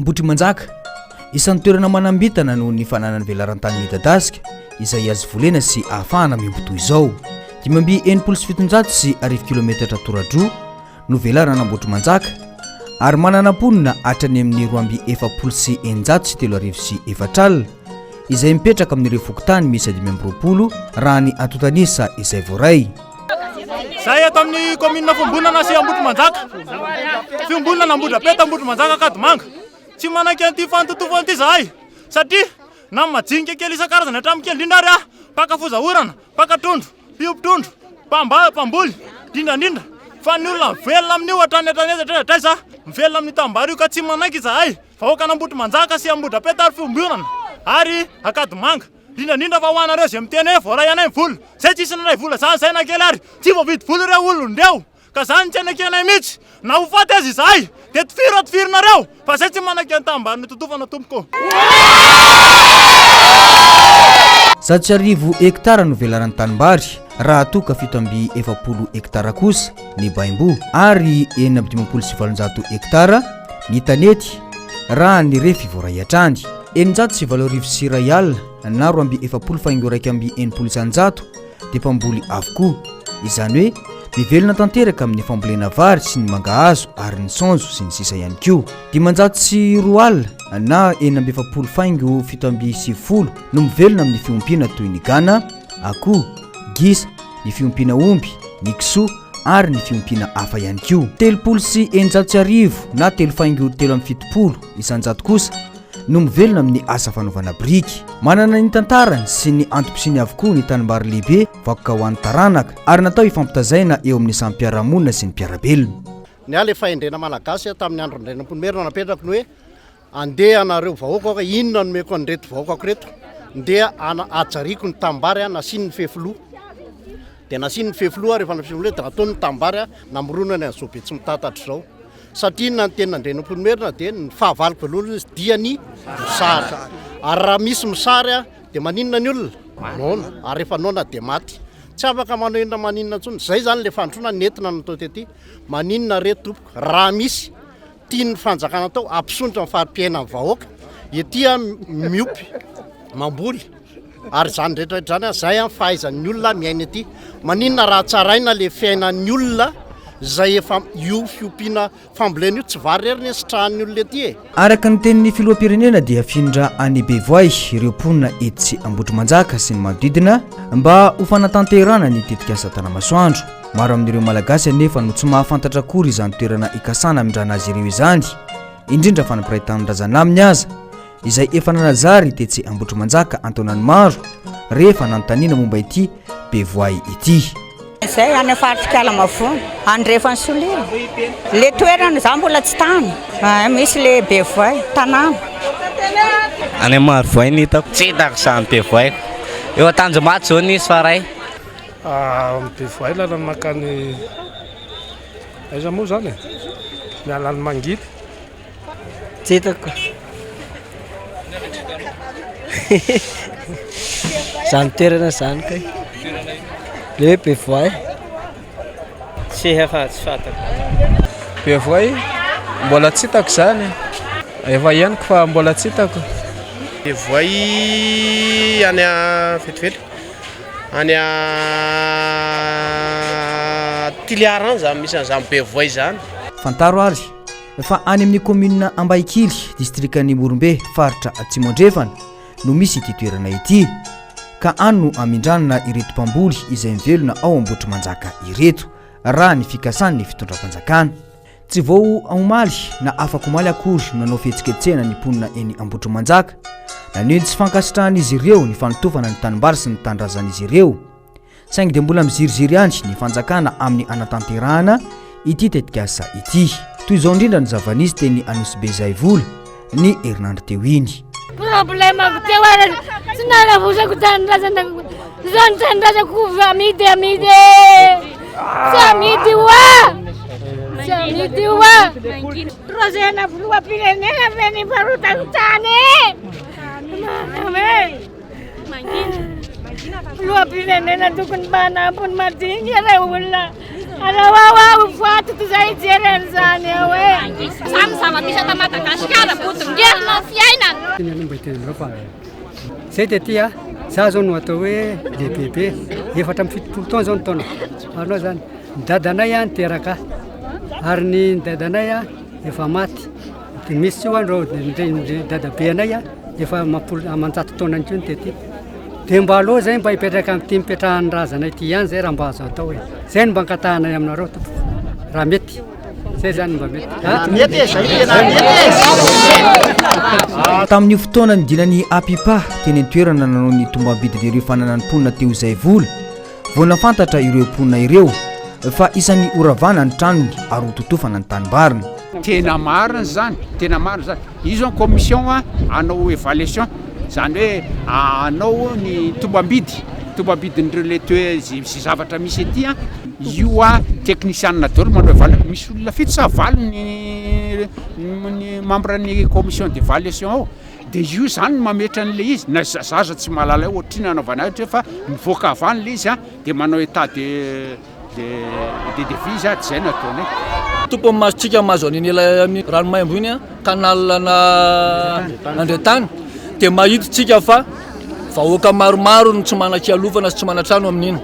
Ambohitrimanjaka, isan'ny toerana manam-bintana noho ny fananany velaran-tany midadasika izay azo volena sy ahafahana miompy toy izao. 1765 kilometatra toradroa no velaran'Ambohitrimanjaka ary manana mponina hatrany amin'ny 1642 izay mipetraka amin'ireo fokontany miisa 25 raha ny antontan'isa izay voaray. Zahay ato amin'ny commune Fombonana sy Ambohitrimanjaka, Fiombonana Ambohidrapeto Ambohitrimanjaka Ankadimanga. Tsy manaiky an'ity fanototofana ity zahay satria na ny majinika kely isan-karazany hatramin'ny kely indrindra ary ah, mpaka foza orana, mpaka trondro, mpiompy trondro, mpamba, mpamboly, indrindra indrindra fa ny olona mivelona amin'io hatrany hatrany aiza hatraiza hatraiza mivelona amin'io tanimbary io ka tsy manaiky izahay vahoakan'Ambohitrimanjaka sy Ambohidrapeto ary Fiombonana ary Ankadimanga. Indrindra indrindra fa ho anareo izay miteny hoe voaray anay ny vola, zay tsisy naray vola zany zay na kely ary, tsy voavidy vola ireo olona ireo ka zany tsy anekenay mihitsy, na ho faty aza izahay dia tifiro aho tifirinareo fa zay tsy manaiky ny tanimbary nototofana tompoko. 1100 hektara no velaran'ny tanimbary raha toa ka 47 hektara kosa ny baimbo ary 856 hektara ny tanety raha ny refy voaray hatrany. 1860 na 42 faingo 61% dia mpamboly avokoa, izany hoe mivelona tanteraka amin'ny fambolena vary sy ny mangahazo ary ny saonjo sy ny sisa ihany koa. 502 na 46 faingo 97 no mivelona amin'ny fiompiana toy ny gana, akoho, gisa, ny fiompiana omby, ny kisoa ary ny fiompiana hafa ihany koa. 1630 na telo faingo 73% kosa no mivelona amin'ny asa fanaovana biriky. Manana ny tantarany sy ny antom-pisiany avokoa ny tanimbary lehibe vakoka ho an'ny taranaka ary natao hifampitazaina eo amin'ny samy mpiara-monina sy ny mpiara-belona. Ny ahy ilay fahendrena malagasy tamin'ny andron-dRainampoinimerina napetrako ny hoe Andeha ianareo vahoakako, inona no omeko an'ireto vahoakako ireto? Ndeha hajariako ny tanimbary, nasiany ny fefiloha. Dia nasiany ny fefiloha, rehefa nasiany ny fefiloha dia nataony ny tanimbary, namoronany an'izao Betsimitatatra izao. Satria inona ny tenin'Andrianampoinimerina dia ny fahavaloko voalohany izy dia ny mosary. Ary raha misy mosary dia maninona ny olona? Noana. Ary rehefa noana dia maty. Tsy afaka manao inona maninona intsony. Izay izany ilay fandrosoana nentina natao tety. Maninona re tompoko raha misy tian'ny fanjakana atao hampisondrotra ny fari-piainan'ny vahoaka ety miompy mamboly ary izany rehetra rehetra izany zay an fahaizan'ny olona miaina ety maninona raha tsaraina le fiainan'ny olona izay efa io fiompiana fambolena io tsy vary rery ny sitrahan'ny olona ety e. Araka ny tenin'ny filoham-pirenena dia hafindra any Bevoay ireo mponina etsy Ambohitrimanjaka sy ny manodidina mba ho fanatanterahana ny tetikasa Tanamasoandro. Maro amin'ireo Malagasy anefa no tsy mahafantatra akory izany toerana ikasana hamindrana azy ireo izany, indrindra fa ny mpiray tanindrazana aminy aza, izay efa nanajary tetsy Ambohitrimanjaka an-taonany maro rehefa nanontaniana momba ity Bevoay ity. Izay any faritr'Ikalamavony, andrefan'i Solila. Le toerana za mbola tsy tany. Misy le Bevoay, tanàna. Any Marovoay no hitako. Tsy hitako izany Bevoay. Eo Antanjombato izao nisy fa ray. Bevoay lalana mankany aiza moa zany e? Miala any Mangily. Tsy hitako. Zany toerana zany kay. Le hoe Bevoay. Tsy efa tsy fantako. Bevoay? Mbola tsy hitako izany. Efa henoko fa mbola tsy hitako. Bevoay any vetivety. Any Toliara any zany misy an'izany Bevoay zany. Fantaro ary fa any amin'ny kaominina Ambahikily, distrikan'i Morombe, faritra Atsimo Andrefana, no misy ity toerana ity, ka any no hamindranana ireto mpamboly izay mivelona ao Ambohitrimanjaka ireto, raha ny fikasan'ny fitondram-panjakana. Tsy vao omaly na afak'omaly akory no nanao fihetsiketsehana ny mponina eny Ambohitrimanjaka. Naneho ny tsy fankasitrahan'izy ireo ny fanotofana ny tanimbary sy ny tanindrazan'izy ireo. Saingy dia mbola miziriziry ihany ny fanjakana amin'ny hanatanterahana ity tetikasa ity. Toy izao indrindra ny zava-nisy teny Anosibe Zaivola ny herinandro teo iny. Problemako teo ary tsy nalavosako tanindrazana zao ny tanindrazako amidy amidy tsy amidy oa tsy amidy oa projet-na filoham-pirenena ve ny varotako tany e Filoham-pirenena tokony mba hanampy ny madinika ilay olona. Aleo ao aho ho faty toy izay hijery an'izany eo e. Izany ny zava-misy eto Madagasikara, bodongerina ny fiainana. Teny aloha mba hiteny aminareo fa zay dia aty a, za zao no atao hoe lehibebe, 74 taona zao ny taona, anao zany, ny dadanay a niteraka ahy ary ny dadanay a efa maty, de misy koa andreo ny dadabe anay a efa amam-polo aman-jato taonany koa ny tety. Dia mba aleo zay mba hipetraka amin'ity nipetrahan'ny razanay ity ihany zay raha mba azo atao e. Zay no mba angatahanay aminareo tompoko. Raha mety. Zay zany mba mety. Raha mety e, zay tena mety e. Tamin'io fotoana nidinan'ny APIPA teny an-toerana nanao ny tombam-bidin'ireo fananan'ny mponina teo izay vola vao nahafantatra ireo mponina ireo fa isan'ny horavana ny tranony ary hototofana ny tanimbariny. Tena marina izany, tena marina izany. Io zao ny commission hanao évaluation, izany hoe hanao ny tombam-bidy, tombam-bidin'ireo le toe ze zavatra misy ety an, io an teknisianina daholo manao évaluation, misy olona fito sa valo ny ny membre ny commission d'évaluation ao, de io zany no mametra an'le izy, na za aza tsy mahalala hoe ohatrinona anaovana azy fa mivoaka avy any le izy an, de manao état de de de devise a, de zay no ataonay. Tompon'ny masontsika mahazo an'iny ela amin'ny rano maimbo iny canal na Andriantany dia mahita tsika fa vahoaka maromaro no tsy manan-kialofana sy tsy manan-trano amin'iny.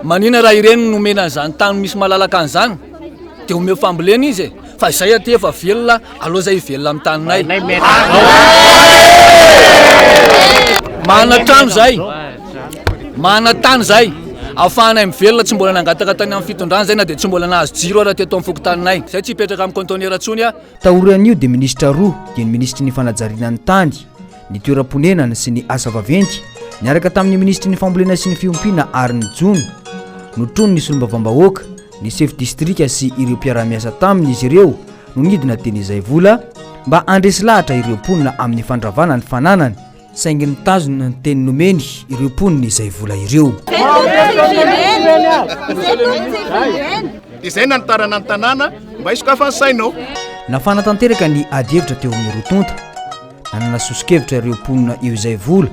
Manina raha ireny no omena an'izany tany misy malalaka an'izany dia omeo fambolena izy e! Fa izay aty efa velona, aleo izay hivelona amin'ny taninay. Manan-trano izay, manan-tany izay, ahafahanay mivelona, tsy mbola nangataka tany amin'ny fitondrana izay na dia tsy mbola nahazo jiro ara teto amin'ny fokontaninay. Izay tsy hipetraka amin'ny conteneur intsony. Taorian'io dia minisitra roa dia ny minisitry ny fanajariana ny tany, ny toeram-ponenana sy ny asa vaventy niaraka tamin'ny minisitry ny fambolena sy ny fiompiana ary ny jono, notronin'ny solombavambahoaka, ny sefo distrika sy ireo mpiara-miasa taminy izy ireo no nidina teny Izaivola mba handresy lahatra ireo mponina amin'ny fandravana ny fananany, saingy nitazona ny teny nomeny ireo mponina Izaivola ireo. Izay nanitarana ny tanàna mba hisokafan'ny sainao. Nafana tanteraka ny adihevitra teo amin'ny roa tonta. Nanana soso-kevitra ireo mponina eo Izaivola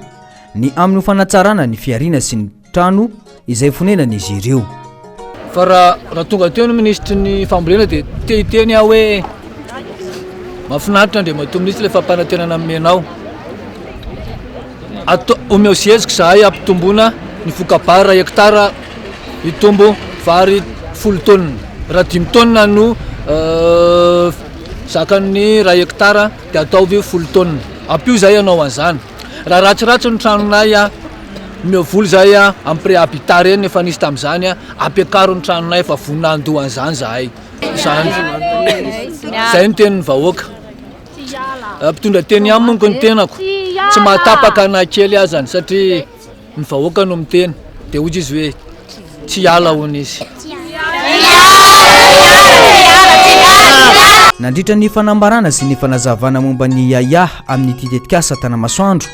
ny amin'ny ho fanatsarana ny fihariana sy ny trano izay fonenan'izy ireo. Fa raha raha tonga teo ny minisitry ny fambolena dia te hiteny aho hoe mahafinaritra Andriamatoa minisitra ilay fampanantenana nomenao. Ato omeo zezika izahay hampitomboana ny voka-bary iray hectare hitombo vary folo taonina. Raha dimy taonina no zakan'ny iray hectare dia ataovy folo taonina. Ampio izahay hanao an'izany. Raha ratsiratsy ny tranonay Omeo vola izahay amin'ny préhabitat ireny efa nisy tamin'izany, ampiakaro ny tranonay fa vonona handoa an'izany izahay. Izany, izay no tenin'ny vahoaka. Mpitondra teny ihany monko ny tenako, tsy mahatapaka na kely azany satria ny vahoaka no miteny. Dia hoy izy hoe tsy hiala hono izy. Nandritra ny fanambarana sy ny fanazavana momba ny ahiahy amin'ity tetikasa Tanamasoandro,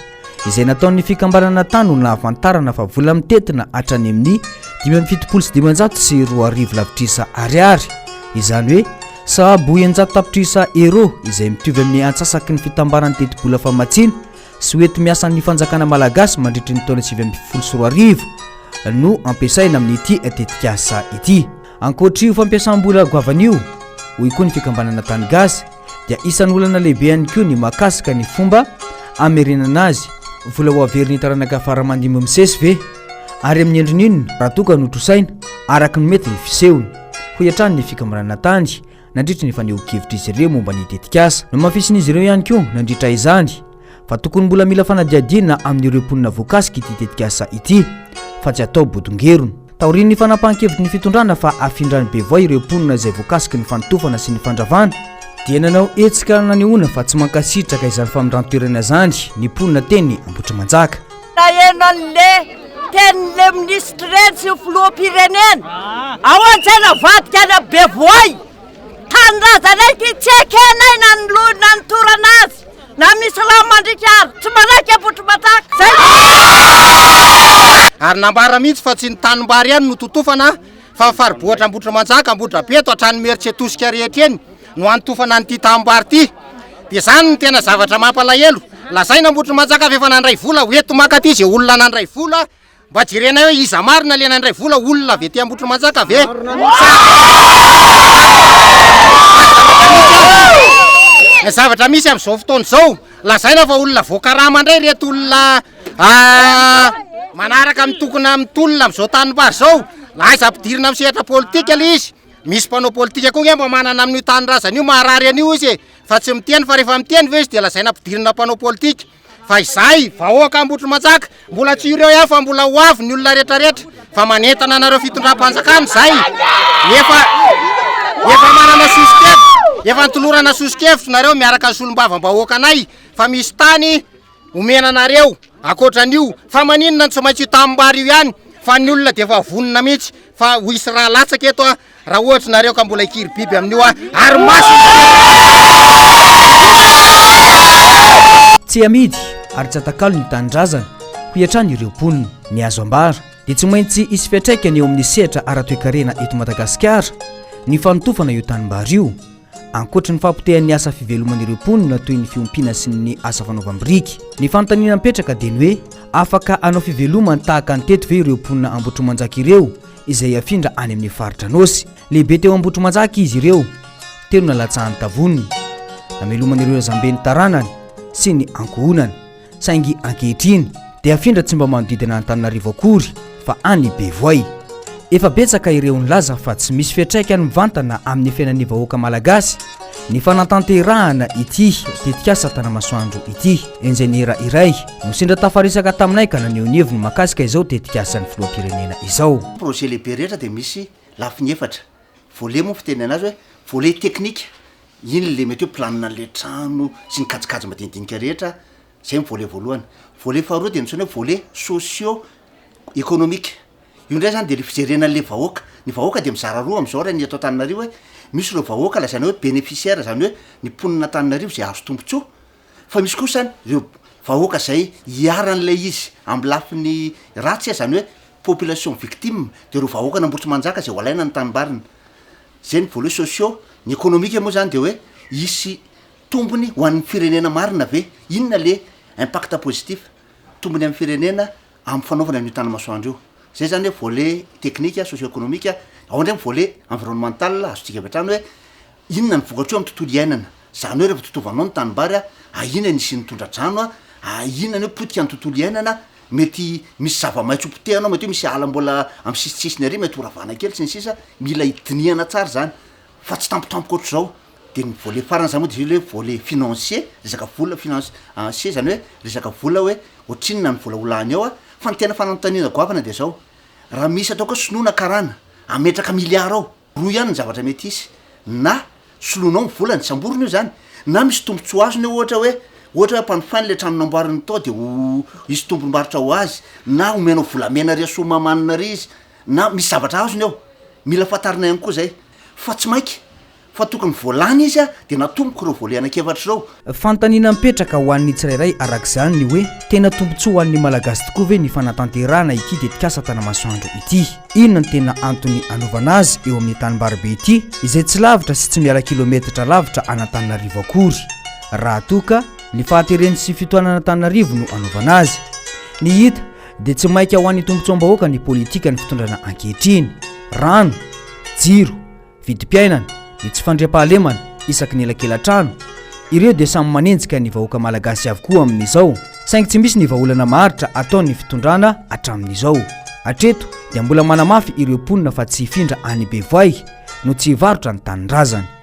izay nataon'ny fikambanana tany no nahafantarana fa vola mitentina hatrany amin'ny 2575 lavitrisa ariary, izany hoe sahabo 600 tapitrisa euros izay mitovy amin'ny antsasaky ny fitambaran'ny tetibola famatsiana sy hoenti-miasan'ny fanjakana malagasy mandritry ny taona 2019 no ampiasaina amin'ity tetikasa ity. Ankoatr'io fampiasam-bola goavana io, hoy koa ny fikambanana Tany Gasy, dia isan'ny olana lehibe ihany koa ny mahakasika ny fomba hamerenana azy, vola ho averin'ny taranaka fara aman-dimby misesy ve? Ary amin'ny endriny inona raha toa ka notrosaina araka ny mety ny fisehony? Hoy hatrany ny fikambanana tany nandritry ny fanehoan-kevitr'izy ireo momba ny tetikasa. Nomafisin'izy ireo ihany koa nandritra izany fa tokony mbola mila fanadihadiana amin'ireo mponina voakasika ity tetikasa ity fa tsy atao bodongerona. Taorian'ny fanapahan-kevitry ny fitondrana fa hafindran'i Bevoay ireo mponina izay voakasiky ny fanotofana sy ny fandravana, dia nanao hetsika nanehoana fa tsy mankasitraka izany famindran-toerana izany ny mponina teny Ambohitrimanjaka. Naheno an'le tenin'le minisitra ireny sy ny filoham-pirenena, ao an-tsaina vadika any amin'ny Bevoay, tanindrazanay ity tsy ekenay na ny loha na ny torana azy. Na misy rano mandriaka ary tsy manaiky Ambohitrimanjaka. Zay. Ary nambara mihitsy fa tsy ny tanimbary ihany no totofana fa ny faribohitra Ambohitrimanjaka, Ambohidrapeto hatrany Imerintsiatosika rehetra eny no anotofana an'ity tanimbary ity. Dia izany no tena zavatra mampalahelo. Lazaina Ambohitrimanjaka fa efa nandray vola, ho eto mankaty izay olona nandray vola. Mba jerenay hoe iza marina le nandray vola, olona avy aty Ambohitrimanjaka ve sa Ny zavatra misy amin'izao fotoana izao, lazaina fa olona voakarama indray ireto olona manaraka mitokona mitolona amin'izao tanimbary izao, aiza ampidirina amin'ny sehatra politika le izy, misy mpanao politika koa nge mba manana amin'io tanindrazana io maharary an'io izy e, fa tsy miteny fa rehefa miteny ve izy de lazaina ampidirina mpanao politika. Fa izay vahoaka Ambohitrimanjaka mbola tsy ireo ihany fa mbola ho avy ny olona rehetra rehetra fa manentana anareo fitondram-panjakana izay efa efa manana soso-kevitra efa nitolorana soso-kevitra nareo miaraka ny solombavambahoakanay fa misy tany omena anareo ankoatra an'io fa maninona no tsy maintsy io tanimbary io ihany fa ny olona dia efa vonona mihitsy fa ho hisy raha latsaka eto a Raha ohatry nareo ka mbola hikiry biby amin'io aho ary masina. Tsy amidy ary tsy atakalo ny tanindrazana, hoy hatrany ireo mponina. Ny azo ambara dia tsy maintsy hisy fiantraikany eo amin'ny sehatra ara-toekarena eto Madagasikara ny fanotofana io tanimbary io. Ankoatry ny fahapotehan'ny asa fiveloman'ireo mponina toy ny fiompiana sy ny asa fanaovam-biriky. Ny fanontaniana mipetraka dia ny hoe afaka hanao fivelomany tahaka ny teto ve ireo mponina Ambohitrimanjaka ireo izay hafindra any amin'ny faritra Anôsy. Lehibe teo Ambohitrimanjaka izy ireo, teo no nalatsahan'ny tavoniny, namelomany ireo razambe ny taranany sy ny ankohonany. Saingy ankehitriny dia afindra tsy mba manodidina an'Antananarivo akory fa any Bevoay. Efa betsaka ireo nilaza fa tsy misy fiantraikany mivantana amin'ny fiainan'ny vahoaka malagasy ny fanatanterahana ity tetikasa Tanamasoandro ity. Injeniera iray no sendra tafaresaka taminay ka naneho ny heviny mahakasika izao tetikasan'ny filoham-pirenena izao. Projet lehibe rehetra dia misy lafiny efatra, volet moa fiteny anazy hoe volet technique, iny le mety hoe planina an'le trano sy ny kajikajy madinidinika rehetra, zay ny volet voalohany. Volet faharoa dia antsoina hoe volet socio économique, io ndray zany de le fijerena an'le vahoaka, ny vahoaka de mizara roa am'zao raha ny eto Antananarivo hoe misy ireo vahoaka lazaina hoe bénéficiaire zany hoe ny mponin'Antananarivo zay azo tombotsoa, Fa misy kosa ireo vahoaka izay iharan'ilay izy amin'ny lafiny ratsy, izany hoe population victime, dia ireo vahoakan'Ambohitrimanjaka izay ho alaina ny tanimbariny. Izay ny volet sociaux. Ny économique moa izany dia hoe hisy tombony ho an'ny firenena marina ve? Inona le impact positif, tombony amin'ny firenena amin'ny fanaovana an'io tanimasoandro io? Izay izany hoe volet technique, socio-économique. Ao indray ny volet environnemental, azontsika avy hatrany hoe Inona ny vokatsoa amin'ny tontolo iainana? Izany hoe rehefa totovanao ny tanimbary a, ahiana ny hisian'ny tondra-drano a, ahiana ny hoe potika ny tontolo iainana, mety misy zava-maitso ho potehana ao, mety hoe misy ala mbola amin'ny sisintsisiny ary mety ho ravana kely sy ny sisa, mila dinihana tsara izany fa tsy tampotampoka ohatr'izao. De ny volet farany zany moa de le volet financier, resaka vola finance cier zany hoe resaka vola hoe ohatrinona ny vola ho lany ao a, fa ny tena fanontaniana goavana de zao, raha misy ataoko hoe sinoa na karana hametraka milliard ao, Roa ihany ny zavatra mety hisy, na soloinao ny volany, samborina io zany, na misy tombotsoa azony eo ohatra hoe, ohatra hoe ampanofainy le trano namboariny tao de ho hisy tombom-barotra ho azy, na omenao volamena ry Soamahamanina ry izy, na misy zavatra azony eo, mila fantarina ihany koa zay, fa tsy maika. Fa tokony voalany izy dia natomboka ireo volet anankiefatra ireo. Fanontaniana mipetraka ho an'ny tsirairay araka izany ny hoe, tena tombontsoa ho an'ny Malagasy tokoa ve ny fanatanterahana ity tetikasa Tanamasoandro ity? Inona no tena antony anaovana azy eo amin'ny tanimbary be ity, izay tsy lavitra sy tsy miala kilometatra lavitra an'Antananarivo akory, raha toa ka ny fahatereny sy fitohanan'Antananarivo no anaovana azy? Ny hita dia tsy maika ho an'ny tombontsoam-bahoaka ny politikan'ny fitondrana ankehitriny. Rano, jiro. vidim-piainana, ny tsy fandriampahalemana isaky ny elakelan-trano, ireo dia samy manenjika ny vahoaka malagasy avokoa amin'izao, saingy tsy misy ny vahaolana maharitra ataon'ny fitondrana hatramin'izao. Hatreto dia mbola manamafy ireo mponina fa tsy hifindra any Bevoay no tsy hivarotra ny tanindrazany.